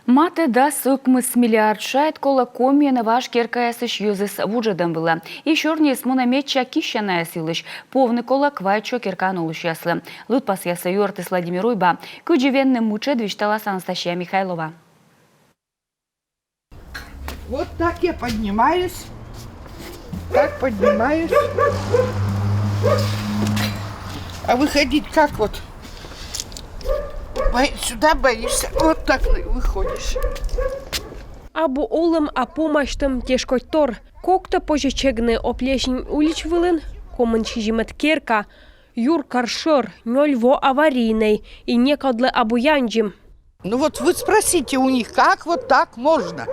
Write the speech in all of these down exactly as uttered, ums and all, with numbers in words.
Матӧ дас ӧкмыс миллиард шайт колӧ Комиын важ керкаясысь йӧзӧс вуджӧдӧм вылӧ. И сёрниыс мунӧ медся киссянаяс йылысь. Повны колӧ квайтсё керкаын олысьяслы. Лыдпасъяссӧ юӧртіс Владимир Уйба. Кыдзи венны мытшӧд, висьталас Анастасия Михайлова. Вот так я поднимаюсь. Так поднимаюсь. А выходить как вот? Бо-, сюда боишься, вот так выходишь. Абу олӧм, а помасьтӧм тешкодьтор. Коктӧ позьӧ чегны Оплеснин улич вылын комын сизимӧд керка. Юркар шӧр, нёль во аварийнӧй, и некодлы абу яндзим. Ну вот вы спросите у них, как вот так можно?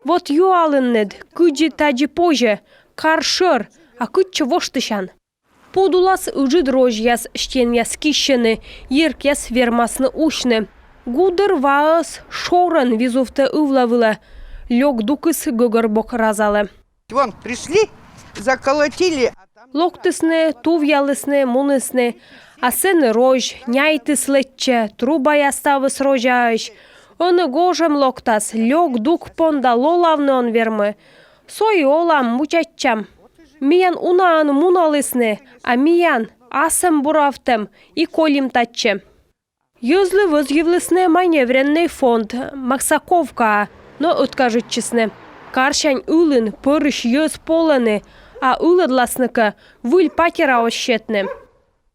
Вот юалінныд, кыдзи тадзи позьӧ, кар шӧр, а кытчӧ воштысян? Пуд улас ыджыд розьяс, стенъяс киссьӧны, йиркъяс вермасны усьны. Гудыр ваыс шорӧн визувтӧ ывла вылӧ, лёк дукыс гӧгӧрбок разалӧ. Вон, пришли, заколотили. Локтісны, тувъялісны, мунісны. А сэні розь, няйтыс лэччӧ, трубаяс ставыс розяӧсь. Ӧні гожӧм локтас, лёк дук понда лолавны он вермы. Со и олам, мучатчам. Миян унаӧн муналісны, а миян асӧм буравтӧм и колим татчӧ. Йӧзлы вӧзйывлісны маневреннӧй фонд «Максаковка», но ӧткажитчисны. Карсянь ылын пӧрысь йӧз полӧны, а ылӧдласны кӧ, выль патераӧс сетны.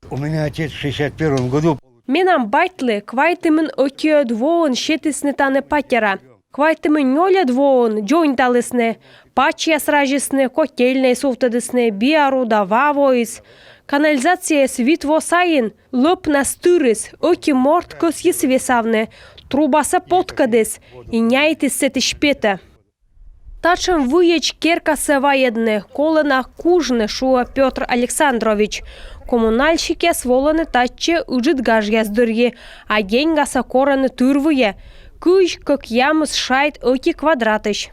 У меня отец в шестьдесят первом году. Менам батьлы квайтымын ӧтиӧд воын сетісны тані патера. Квайтымын нёльӧд воын дзоньталісны, пачьяс разисны, котельнӧй сувтӧдісны, биару да ва воис. Канализацияыс вит во сайын лӧпнас тырис, ӧти морт кӧсйис весавны, трубасӧ поткӧдіс и няйтіс сэтысь петӧ. Татшӧм выйӧдз керкасӧ вайӧдны колӧ на кужны, шуӧ Пётр Александрович. Коммунальщикъяс волӧны татчӧ ыджыд гажъяс дырйи, а деньгасӧ корӧны тырвыйӧ. Кызь кӧкъямыс шайт ӧти квадратысь.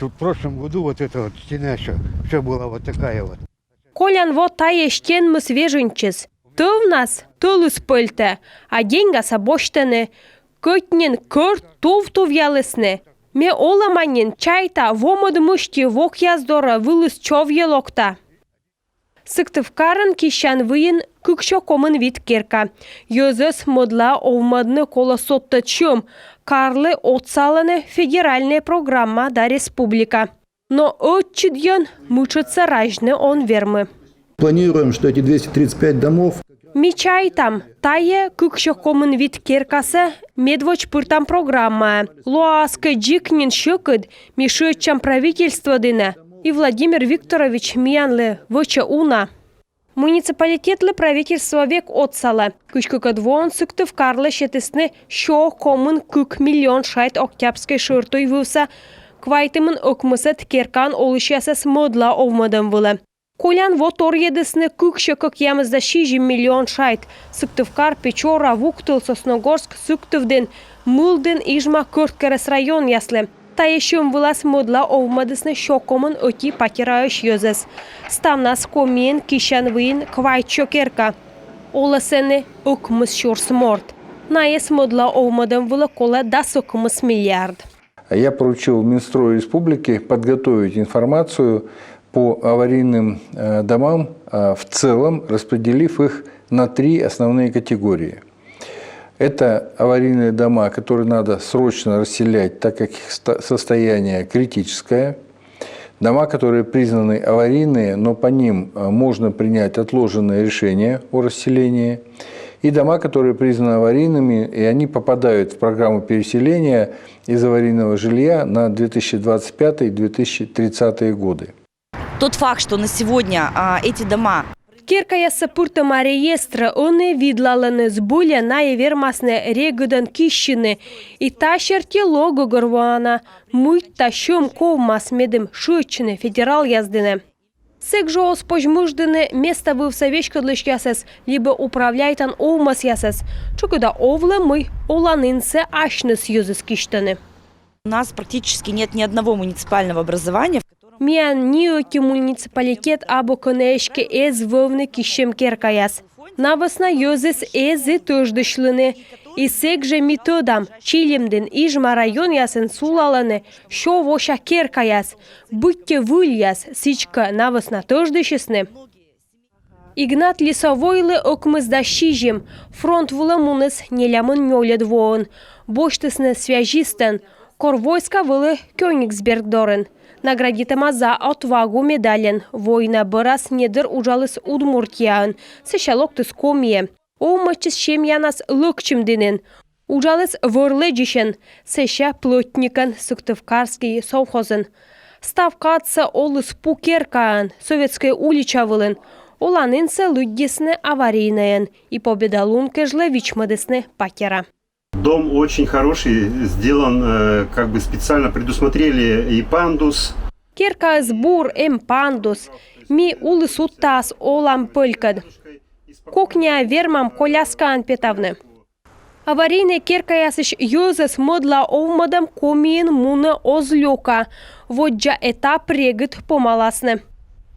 Тут в прошлом году вот эта вот стена ещё, всё была вот такая вот. Колян во тайӧ стенмыс вежыньтчис. Тӧвнас тӧлыс пӧльтӧ, а деньгасӧ босьтӧны. Кӧть нин кӧрт тув тувъялісны. Ме олӧма нин, чайта, во-мӧд мысти вокъяс дорӧ вылыс човйӧ локта. Сыктывкарын киссян выйын кыксё комын вит керка. Йӧзӧс мӧдлаӧ овмӧдны колӧ содтӧд сьӧм. Карлы отсалӧны федеральнӧй программа да республика. Но ӧтчыдйӧн мытшӧдсӧ разьны он вермы. Планируем, что эти двести тридцать пять домов. Ми чайтам, тайӧ кыксё комын вит керкасӧ медводз пыртам программаӧ. Лоас кӧ дзик нин сьӧкыд, ми шыӧдчам правительство дінӧ. И Владимир Викторович миянлы вӧчӧ уна. Муниципалитетлы правительство век отсалӧ. Кызь кыкӧд воын Сыктывкарлы сетісны сё комын кык миллион шайт Октябрьскӧй шӧртуй вывса квайтымын ӧкмысӧд керкаын олысьясӧс мӧдлаӧ овмӧдӧм вылӧ. Колян во торйӧдісны кыксё кӧкъямыс да сизим миллион шайт. Сыктывкар, Печора, Вуктыл, Сосногорск, Сыктывдін, Мылдін, Ижма, Кӧрткерӧс районъяслы. Тайӧ сьӧм вылас мӧдлаӧ овмӧдісны сё комын ӧти патераысь йӧзӧс. Ставнас Комиын киссян выйын квайтсё керка. Олӧ сэні ӧкмыс сюрс морт. Найӧс мӧдлаӧ овмӧдӧм вылӧ колӧ дас ӧкмыс миллиард. Я поручил Минстрою республики подготовить информацию по аварийным, э, домам, э, в целом, распределив их на три основные категории. Это аварийные дома, которые надо срочно расселять, так как их ста-, состояние критическое. Дома, которые признаны аварийные, но по ним, э, можно принять отложенное решение о расселении. И дома, которые признаны аварийными, и они попадают в программу переселения из аварийного жилья на две тысячи двадцать пятый — две тысячи тридцатый годы. Тот факт, что на сегодня, а, эти дома... Керкаяссӧ пыртӧма реестрӧ, ӧні видлалӧны, збыль-ӧ найӧ вермасны регыдӧн киссьыны. И та серти лоӧ гӧгӧрвоана, мыйта сьӧм ковмас, медым шыӧдчыны федералъяс дінӧ. Сэк жӧ оз позь мыждыны места вывса веськӧдлысьясӧс либӧ управляйтан овмӧсъясӧс. Тшӧкыда овлӧ, мый оланінсӧ асьныс йӧзыс кисьтӧны. У нас практически нет ни одного муниципального образования, в котором... Миян ни ӧти муниципалитет абу, кӧні эськӧ эз вӧвны киссьӧм керкаяс. На вӧсна йӧзыс эз и тӧждысьлыны. И сэк жӧ ми тӧдам, Чилимдін, Ижма районъясын сулалӧны сё вося керкаяс, быттьӧ выльяс, сідзкӧ, на вӧсна тӧждысисны. Игнат Лесовойлы ӧкмысдас сизим, фронт вылӧ муніс нелямын нёльӧд воын. Босьтісны связистӧн, кор войска вӧлі Кёнигсберг дорын. Наградитӧма «За отвагу» медальӧн. Война бӧрас недыр уджаліс Удмуртияын, сэсся локтіс Комиӧ. Овмӧдчис семьянас Лӧкчимдінын. Уджаліс вӧр лэдзысьӧн, сэсся плӧтникӧн Сыктывкарскӧй совхозын. Став кадсӧ оліс пу керкаын, Советскӧй улича вылын. Оланінсӧ лыддисны аварийнӧйӧн, и Победа лун кежлӧ вичмӧдісны патера. Дом очень хороший, сделан, э, как бы специально предусмотрели и пандус. Керкаыс бур, эм пандус. Ми улі судтаас олам пӧлькӧд. Кокниа вермам коляскаӧн петавны. Аварийнӧй керкаясысь йӧзӧс мӧдлаӧ овмӧдӧм Комиын мунӧ оз лёка. Воддза этап регыд помаласны.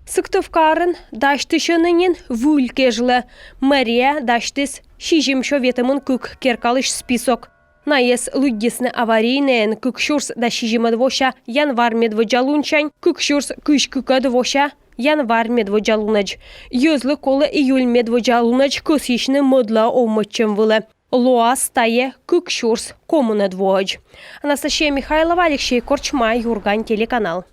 Сыктывкарын дасьтысьӧны нин выль кежлӧ. Мэрия дасьтіс сизимсё ветымын кык керкалысь список. Найӧс лыддисны аварийнӧйӧн кык сюрс дас сизимӧд вося январь медводдза лунсянь кык сюрс кызь кыкӧд вося январь медводдза лунӧдз. Йӧзлы колӧ июль медводдза лунӧдз кӧсйысьны мӧдлаӧ овмӧдчӧм вылӧ. Лоас тайӧ кык сюрс комынӧд воӧдз. Анастасия Михайлова, Алексей Корчма, «Юрган» телеканал.